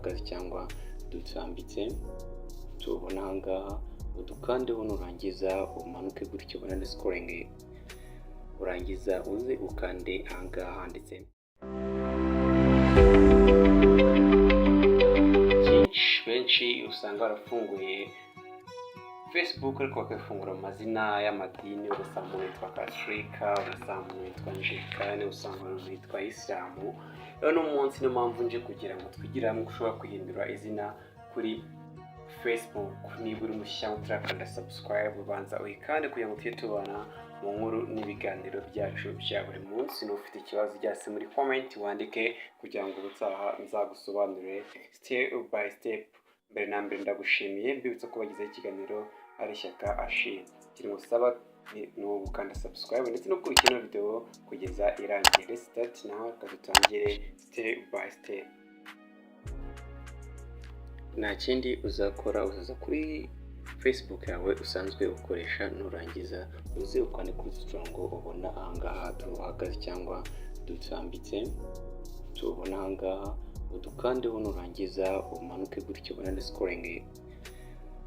duhagaze cyangwa dutambitse tubona aha ngaha, udukandeho. Nurangiza umanuke gutyo ubona ni scrolling, urangiza uze ukande aha ngaha handitse byinshi. Benshi usanga barafunguye Facebook ariko bakayifungura mu mazina y'amadini. Ugasanga umuntu yitwa Katolika, ugasanga umuntu yitwa Anglikani, usanga umuntu yitwa Isilamu. Rero uno munsi niyo mpamvu nje kugira ngo twigire hamwe uko ushobora guhindura izina kuri Facebook. Niba uri mushya utarakanda subscribe, ubanza uyikande kugira ngo tujye tubana mu nkuru n'ibiganiro byacu bya buri munsi. Niba ufite ikibazo, ujya hasi muri comment wandike kugira ngo ubutaha nzagusobanurire step by step. Mbere na mbere ndagushimiye, mbibutsa ko bagezeho ikiganiro ari Ishyaka Ashimwe. Ikintu ngusaba ni ugukanda subscribe ndetse no gukurikira ino video kugeza irangiye. Let's start now, reka dutangire step by step. Nta kindi uzakora, uzaza kuri Facebook yawe usanzwe ukoresha. Nurangiza uze ukande kuri utu turongo ubona ahangaha duhagaze cyangwa dutambitse tubona ahangaha, udukandeho. Nurangiza umanuke gutyo ubona ni scrolling,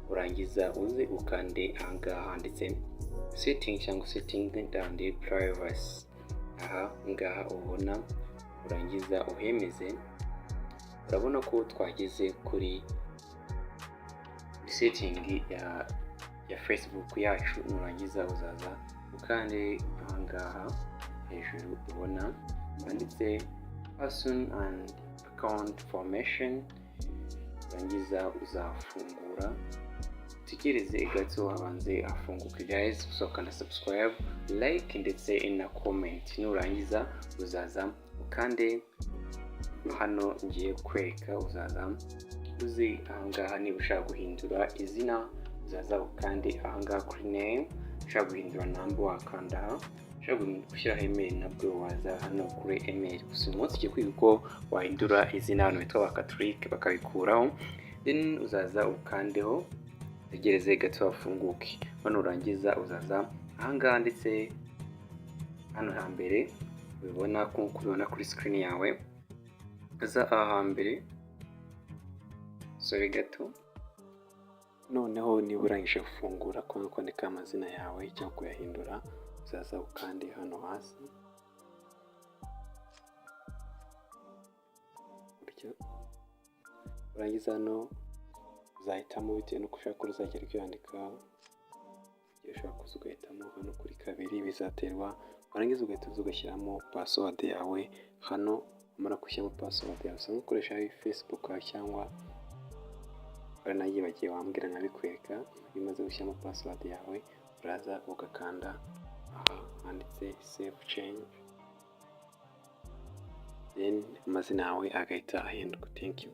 urangiza uze ukande ahangaha handitse setting cyangwa setting and privacy, aha ngaha ubona, urangiza uhemeze. Urabona ko twageze kuri setting ya Facebook yacu. Nurangiza uzaza ukande ahangaha hejuru ubona handitse person and account information, urangiza uzafungura, utegereze gato habanze hafunguke. Guys, uzakanda subscribe, like ndetse na comment. Nurangiza uzaza ukande hano ngiye kwereka. Uzaza uzi ahangaha, niba ushaka guhindura izina, uzaza ukande ahangaha kuri name. Ushaka guhindura number, wakanda aha. Ushaka gushyiraho email, nabwo waza hano kuri email. Gusa uyu munsi ugiye kwiga uko wahindura izina abantu bitwa ba Catholic bakabikuraho. Then uzaza ukandeho, utegereze gato hafunguke. Hano urangiza uzaza ahangaha ndetse hano hambere ubibona, nk'uko ubibona kuri screen yawe. Uza aha hambere, sorry gato. Noneho niba urangije gufungura konti, kwandika amazina yawe cyangwa kuyahindura, uzaza ukande hano hasi gutya. Urangiza hano uzahitamo bitewe n'uko ushaka ko uzajya ryandika. Igihe ushaka kuza ugahitamo hano kuri kabiri, bizaterwa. Warangiza ugahita uza ugashyiramo password yawe hano. Umara gushyiramo password yawe usanzwe ukoresha Facebook yawe, cyangwa waranayibagiwe wambwira nkabikwereka. Iyo umaze gushyiramo password yawe, uraza ugakanda aha handitse save change, then amazina yawe agahita ahinduka. Thank you.